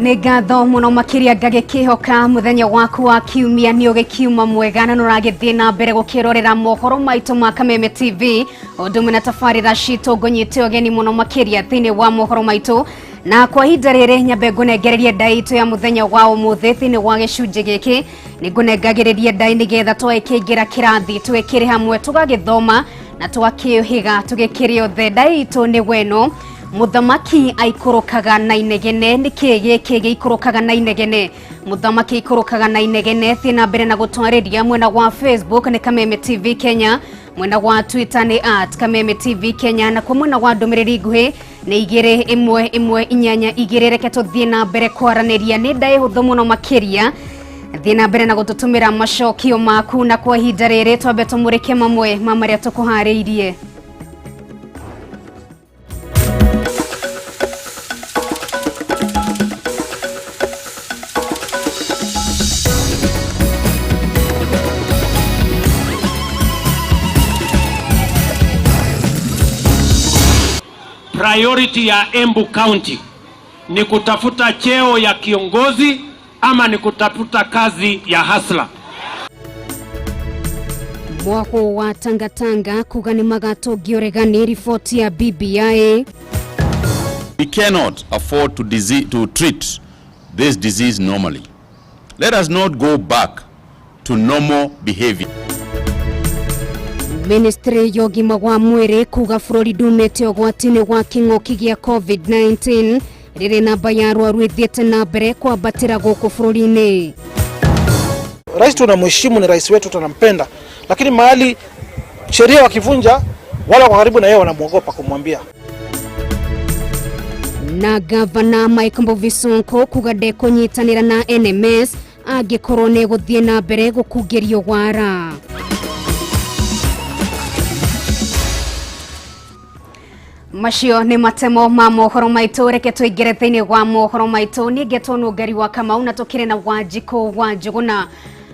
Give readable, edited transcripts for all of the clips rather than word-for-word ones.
Nĩ ngatho mũno makĩria ngagĩkĩhoka mũthenya waku wa kiumia nĩ ũgĩkiuma mwega na nũragĩthiĩ na mbere gũkĩrorera mohoro maitũ ma Kameme TV ũndũ ũmwe na tabarĩra citũ. Ngũnyite ũgeni mũno makĩria thĩinĩ wa mohoro maitũ, na kwa ihinda rĩrĩ nyambe ngũnengererie ndai itũ ya mũthenya wa ũmũthĩ. Thĩinĩ wa gĩcunjĩ gĩkĩ nĩ ngũnengagĩrĩria ndai nĩgetha twagĩkĩingĩra kĩrathi twĩkĩrĩ hamwe, tũgagĩthoma na twakĩũhĩga tũgĩkĩrĩ othe. Ndai itũ nĩ weno mũthamaki aikũrũkaga na inegene. Nĩkĩ gĩkĩ gĩikũrũkaga na inegene? Mũthamaki aikũrũkaga na inegene. Thiĩ na mbere na gũtwarĩria mwena wa Facebook nĩ Kameme TV Kenya, mwena wa Twitter nĩ @KamemeTVKenya, na kwa mwena wa ndũmĩrĩri nguhĩ nĩ 21182. Reke tũthiĩ na mbere kwaranĩria, nĩ ndaĩ hũthũ mũno makĩria. Thiĩ na mbere na gũtũtũmĩra macokio maku, na kwa ihinda rĩrĩ twambe tũmũrĩke mamwe ma marĩa tũkũharĩirie. Priority ya Embu County ni kutafuta cheo ya kiongozi ama ni kutafuta kazi ya hustler? Mwako wa tangatanga kuga nĩ magatũngio ũregani riboti ya BBI. We cannot afford to treat this disease normally. Let us not go back to normal behavior. Ministry ya ũgima wa mwĩrĩ kuga bũrũri ndumĩte ũgwati-inĩ wa kĩng'ũki gĩa COVID-19 rĩrĩ namba ya arwaru ĩthiĩte na mbere kwambatĩra gũkũ bũrũri-inĩ. Rais tunamheshimu, ni rais wetu, tunampenda, lakini mahali sheria wakivunja, wale wako karibu na yeye wanamwogopa kumwambia. Na gavana Mike Mbuvi Sonko kuga ndekũnyitanĩra na NMS angĩkorwo nĩ gũthiĩ na mbere gũkungĩrio wara. Macio nĩ matemo ma mohoro maitũ. Reke tũingĩre thĩinĩ wa mohoro maitũ. Niĩ ngetwo Nũngari wa Kamau na tũkĩrĩ na Wanjikũ wa Njũgũna.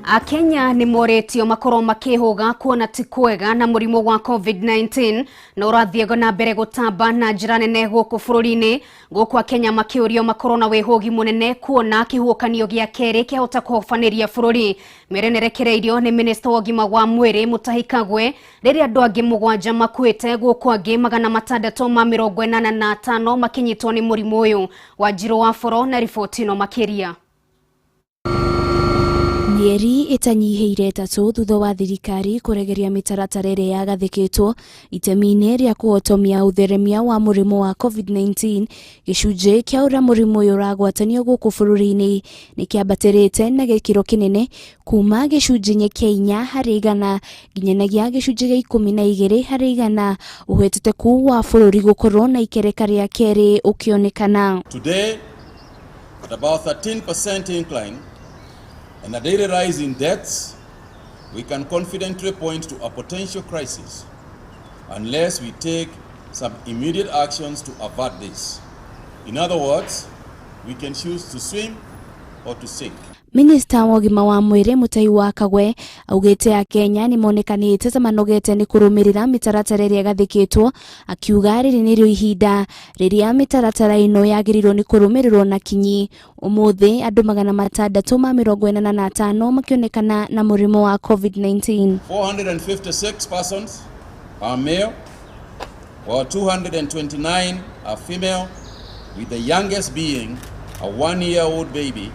Akenya nĩ morĩtio makorwo makĩhũga kuona ti kwega na mũrimũ wa COVID-19 na ũrathiĩ na mbere gũtamba na njĩra nene gũkũ bũrũri-inĩ. Gũkũ Akenya makĩũrio makorwo na wĩhũgi mũnene kuona kĩhuhũkanio gĩa kerĩ kĩahota kũhobanĩria bũrũri. Merenerekereirio nĩ minista wa ũgima wa mwĩrĩ Mutahi Kagwe rĩrĩa andũ angĩ 7 makuĩte, gũkũ angĩ 685 makĩnyitwo nĩ mũrimũ ũyũ. Wanjirũ wa Boro na riboti ĩno makĩria. Mĩeri ĩtanyihĩire 3 thutha wa thirikari kũregeria mĩtaratara ĩrĩa yagathĩkĩtwo itemi-inĩ rĩa kũhotomia ũtheremia wa mũrimũ wa COVID-19, gĩcunjĩ kĩa ũrĩa mũrimũ ũyũ ũragwatanio gũkũ bũrũri-inĩ nĩ kĩambatĩrĩte na gĩkĩro kĩnene kuma gĩcunjĩ kĩa 4% nginyanagia gĩcunjĩ gĩa 12% ũhĩtũku wa bũrũri gũkorwo na ikereka rĩa kerĩ ũkĩonekana. Today, at about 13% incline and a daily rise in deaths, we can confidently point to a potential crisis unless we take some immediate actions to avert this. In other words, we can choose to swim or to sink. Minista wa ũgima wa mwĩrĩ Mutahi wa Kagwe augĩte Akenya nĩ monekanĩte ta manogete nĩ kũrũmĩrĩra mĩtaratara ĩrĩa ĩgathĩkĩtwo, akiuga rĩrĩ nĩrĩo ihinda rĩrĩa mĩtaratara ĩno yagĩrĩirwo nĩ kũrũmĩrĩrwo na kinyi. Ũmũthĩ andũ 685 makĩonekana na mũrimũ wa COVID-19. 456 persons are male, while 229 are female, with the youngest being a 1-year-old baby,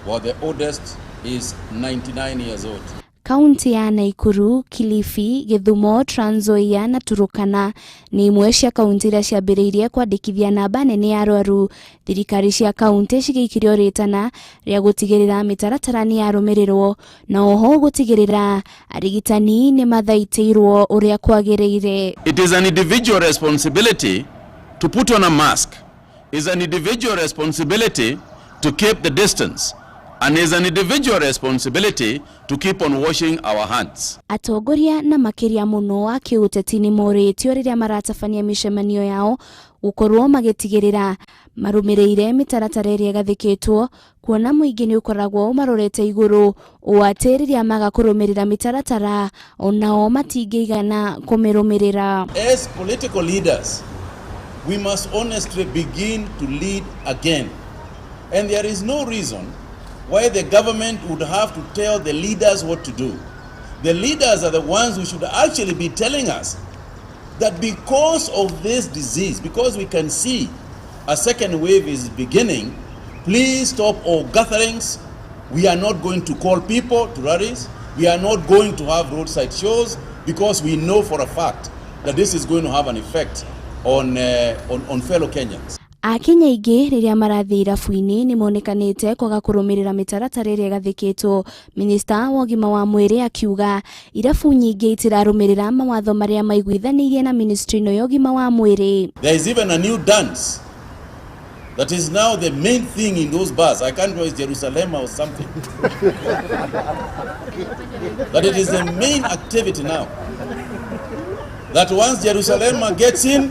while the oldest is 99 years old. Kaunti ya Nakuru, Kilifi, Githumo, Trans Nzoia na Turukana nĩ imwe cia kaunti iria ciambĩrĩirie kwandĩkithia namba nene ya arwaru. Thirikari cia kaunti cigĩikĩrio rĩtana rĩa gũtigĩrĩra mĩtaratara nĩ yarũmĩrĩrwo na oho gũtigĩrĩra arigitani nĩ mathaitĩirwo ũrĩa kwagĩrĩire. It is an individual responsibility to put on a mask. It is an individual responsibility to keep the distance. And is an individual responsibility to keep on washing our hands. Atongoria na makĩria mũno a kĩũteti nĩ morĩtio rĩrĩa maratabania mĩcemanio yao gũkorwo magĩtigĩrĩra marũmĩrĩire mĩtaratara ĩrĩa ĩgathĩkĩtwo, kuona mũingĩ nĩ ũkoragwo ũmarorete igũrũ ũũ atĩ rĩrĩa maga kũrũmĩrĩra mĩtaratara onao matingĩigana kũmĩrũmĩrĩra. As political leaders, we must honestly begin to lead again. And there is no reason why the government would have to tell the leaders what to do. The leaders are the ones who should actually be telling us that because of this disease, because we can see a second wave is beginning, please stop all gatherings. We are not going to call people to rallies. We are not going to have roadside shows because we know for a fact that this is going to have an effect on fellow Kenyans. Akenya aingĩ rĩrĩa marathiĩ irabu-inĩ nĩmonekanĩte kwaga kũrũmĩrĩra mĩtaratara ĩrĩa ĩgathĩkĩtwo. Minista wa ũgima wa mwĩrĩ akiuga irabu nyingĩ itirarũmĩrĩra mawatho marĩa maiguithanĩirie na ministry ĩno ya ũgima wa mwĩrĩ. There is even a new dance that is now the main thing in those bars. I can't remember, it's Jerusalem or something. But it is the main activity now. That once Jerusalem gets in,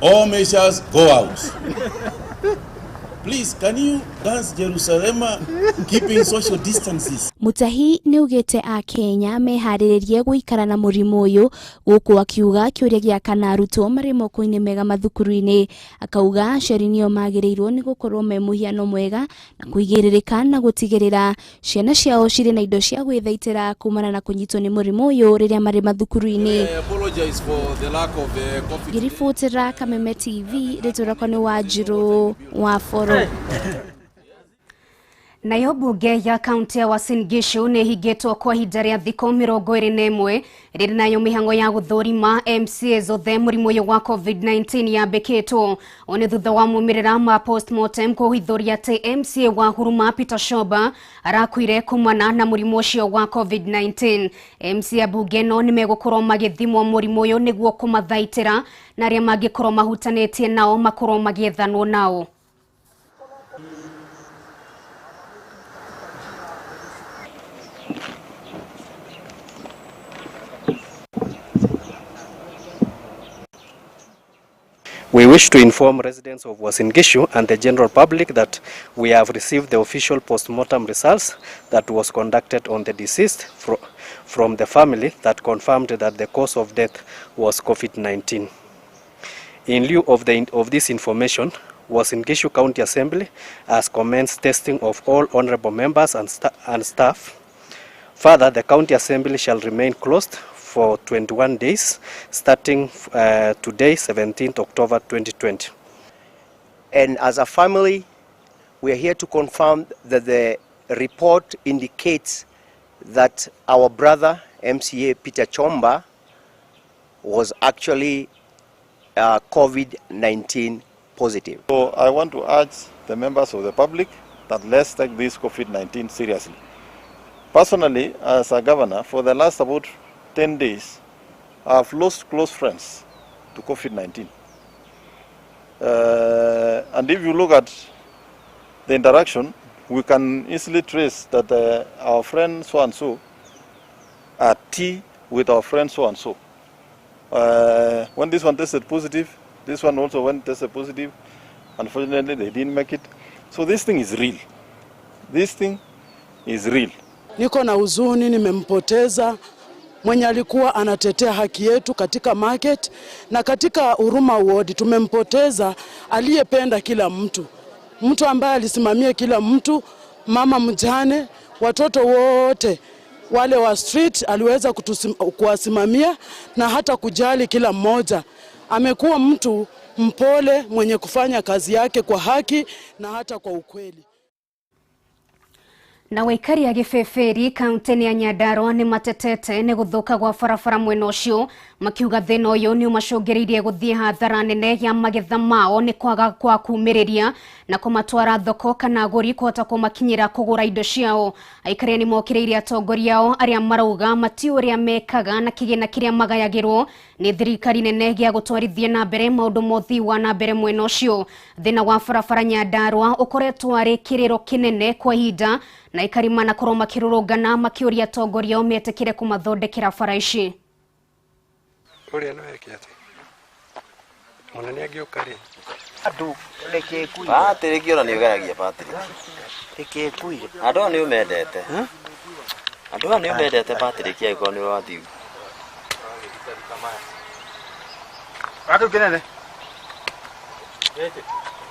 all measures go out. Please, can you dance Jerusalem keeping social distances? Mutahi nĩaugĩte Akenya meharĩrĩrie gũikara na mũrimũ ũyũ gũkũ akiuga kĩũria gĩa kana arutwo marĩ moko-inĩ mega mathukuru-inĩ. Akauga aciari nĩo magĩrĩirwo nĩ gũkorwo me mũhiano mwega na kũigĩrĩrĩka na gũtigĩrĩra ciana ciao cirĩ na indo cia gwĩthaitĩra kumana na kũnyitwo nĩ mũrimũ ũyũ rĩrĩa marĩ mathukuru-inĩ. I apologize for the lack of coffee. Ngĩribotera Kameme TV, rĩtwa rĩakwa nĩ Wanjirũ wa Boro. Nayo bunge ya kaunti ya Uasin Gishu nĩ ĩhingĩtwo kwa ihinda rĩa thikũ 21 rĩrĩ nayo mĩhang'o ya gũthũrima MCA zothe mũrimũ ũyũ wa COVID-19 yambĩkĩtwo. Ũũ nĩ thutha wa maumĩrĩra ma postmortem kũhithũria atĩ MCA wa Huruma Peter Shoba arakuire kumana na mũrimũ ũcio wa COVID-19. MCA bunge ĩno nĩmegũkorwo magĩthimwo mũrimũ ũyũ nĩguo kũmathaitĩra na arĩa mangĩkorwo mahutanĩtie nao makorwo magĩethanwo nao. We wish to inform residents of Uasin Gishu and the general public that we have received the official post-mortem results that was conducted on the deceased from the family that confirmed that the cause of death was COVID-19. In lieu of this information, Uasin Gishu County Assembly has commenced testing of all honorable members and staff. Further, the County Assembly shall remain closed for 21 days, starting today, 17th October 2020. And as a family, we are here to confirm that the report indicates that our brother, MCA Peter Chomba, was actually COVID-19 positive. So I want to urge the members of the public that let's take this COVID-19 seriously. Personally, as a governor, for the last about 10 days, I've lost close friends to COVID-19. And if you look at the interaction, we can easily trace that our friend so-and-so are tea with our friend so-and-so. When this one tested positive, this one also went tested positive. Unfortunately, they didn't make it. So this thing is real. This thing is real. Niko na huzuni, nimempoteza mwenye alikuwa anatetea haki yetu katika market na katika Huruma Ward. Tumempoteza aliyependa kila mtu, mtu ambaye alisimamia kila mtu, mama mjane, watoto wote wale wa street aliweza kuwasimamia na hata kujali kila mmoja. Amekuwa mtu mpole mwenye kufanya kazi yake kwa haki na hata kwa ukweli. Na waikari a Gĩbĩbĩri kaunti-inĩ ya Nyandarua nĩ matetete nĩ gũthũka gwa barabara mwena ũcio, makiuga thĩna ũyũ nĩ ũmacũngĩrĩirie gũthiĩ hathara nene ya magetha mao nĩ kwaga kwa kumĩrĩria na kũmatwara thoko kana agũri kũhota kũmakinyĩra kũgũra indo ciao. Aikari nĩ mokĩrĩirie atongoria ao arĩa marauga mati ũrĩa mekaga na kĩgĩna kĩrĩa magayagĩrwo nĩ thirikari nene gĩa gũtwarithia na mbere maũndũ ma ũthii wa na mbere mwena ũcio. Thĩna wa barabara Nyandarua ũkoretwo arĩ kĩrĩro kĩnene kwa ihinda na aikari manakorwo makĩrũrũngana makĩũria atongoria ao metĩkĩre kũmathondekera bara ici. Ũrĩa no eke atĩ mũnene angĩũka rĩ andũ reke kuire Patrick ona nĩ ũgeragia Patrick reke kuire andũ aya nĩ ũmendete andũ aya nĩ ũmendete Patrick angĩkorwo nĩ ũrathiĩ Andũ kĩnene.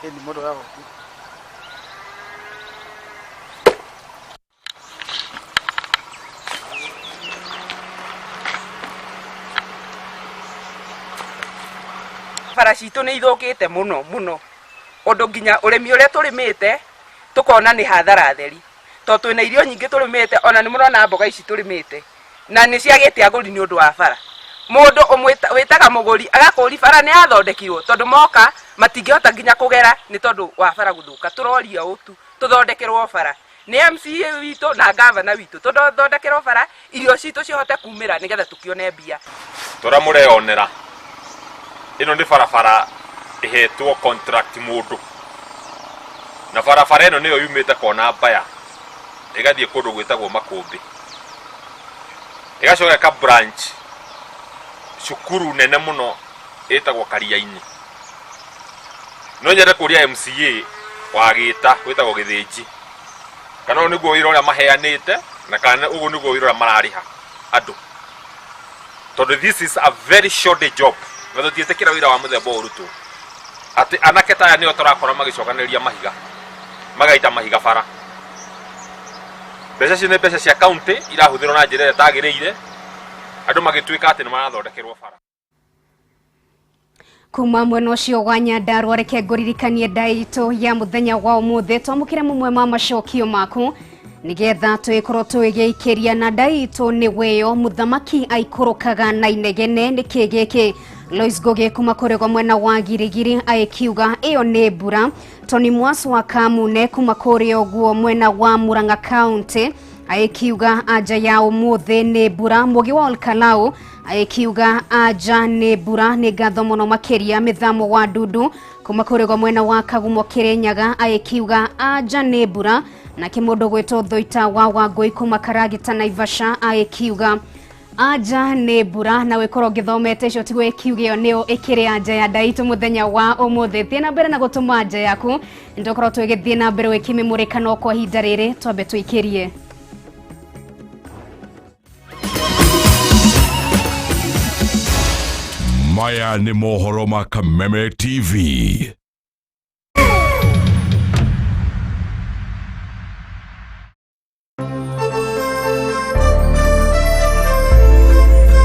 Ĩni mũndũ wa gũkũ. Bara citũ nĩ ithũkĩte mũno mũno, ũndũ nginya ũrĩmi ũrĩa tũrĩmĩte tũkona nĩ hathara theri, tondũ twĩna irio nyingĩ tũrĩmĩte, ona nĩ mũrona mboga ici tũrĩmĩte na nĩ ciagĩte agũri nĩ ũndũ wa bara. Mũndũ wĩtaga mũgũri agakũri bara nĩ yathondekirwo, tondũ moka matingĩhota nginya kũgera nĩ tondũ wa bara gũthũka. Tũroria ũũ tu tũthondekerwo bara nĩ MCA witũ na gavana witũ, tũthondekerwo bara irio citũ cihote kumĩra nĩgetha tũkĩone mbia. Tora mũreyonera ĩno nĩ barabara ĩhetwo contract mũndũ, na barabara ĩno nĩyo yumĩte kona mbaya ĩgathiĩ kũndũ gwĩtagwo Makũmbĩ, ĩgacoka ĩka branch cukuru nene mũno ĩtagwo Karia-inĩ. No nyende kũria MCA wa Gĩta wĩtagwo Gĩthĩnji kana ũyũ nĩguo wĩra ũrĩa maheanĩte, na kana ũguo nĩguo wĩra ũrĩa mararĩha andũ, tondũ this is a very shoddy job, na tũtiĩtĩkĩra wĩra wa mũthemba ũyũ ũrutwo atĩ anake ta aya nĩo tũrakora magĩcokanĩrĩria mahiga, magaita mahiga bara. Mbeca icio nĩ mbeca cia county irahũthĩrwo na njĩra ĩrĩa ĩtagĩrĩire, andũ magĩtuĩka atĩ nĩ marathondekerwo bara. Kuma mwena ũcio wa Nyandarua, reke ngũririkanie ndaitũ ya mũthenya wa ũmũthĩ, twamũkĩre mũmwe ma macokio maku nigetha twĩkorwo twĩgĩikĩria na ndaitũ nĩ wĩyo mũthamaki aikũrũkaga na inegene nĩ kĩ gĩkĩ. Lois Ngugi kuma kũrĩgwo mwena wa Girigiri agĩkiuga ĩyo nĩ mbura. Tony Mwas wa Kamune kuma kũrĩa ũguo mwena wa Murang'a County agĩkiuga anja ya ũmũthĩ nĩ mbura. Mũgi wa Olkalau agĩkiuga anja nĩ mbura. Nĩ ngatho mũno makĩria. Mĩthamo wa Ndundu kuma kũrĩgwo mwena wa Kagumo Kĩrĩnyaga agĩkiuga anja nĩ mbura. Nake mũndũ gwĩtwo Thoita wa Wangũi kuma Karagita Naivasha agĩkiuga anja nĩ mbura. Na wĩkorwo ngĩthomete icio tiguo ĩkiuga ĩyo nĩyo ĩkĩrĩ anja ya ndaitũ mũthenya wa ũmũthĩ. Thiĩ na mbere na gũtũma anja yaku, nĩtũkorwo twĩgĩthiĩ na mbere gwĩkĩmĩmũrĩka, no kwa ihinda rĩrĩ twambe tũikĩrie. Maya nĩ mohoro ma Kameme TV.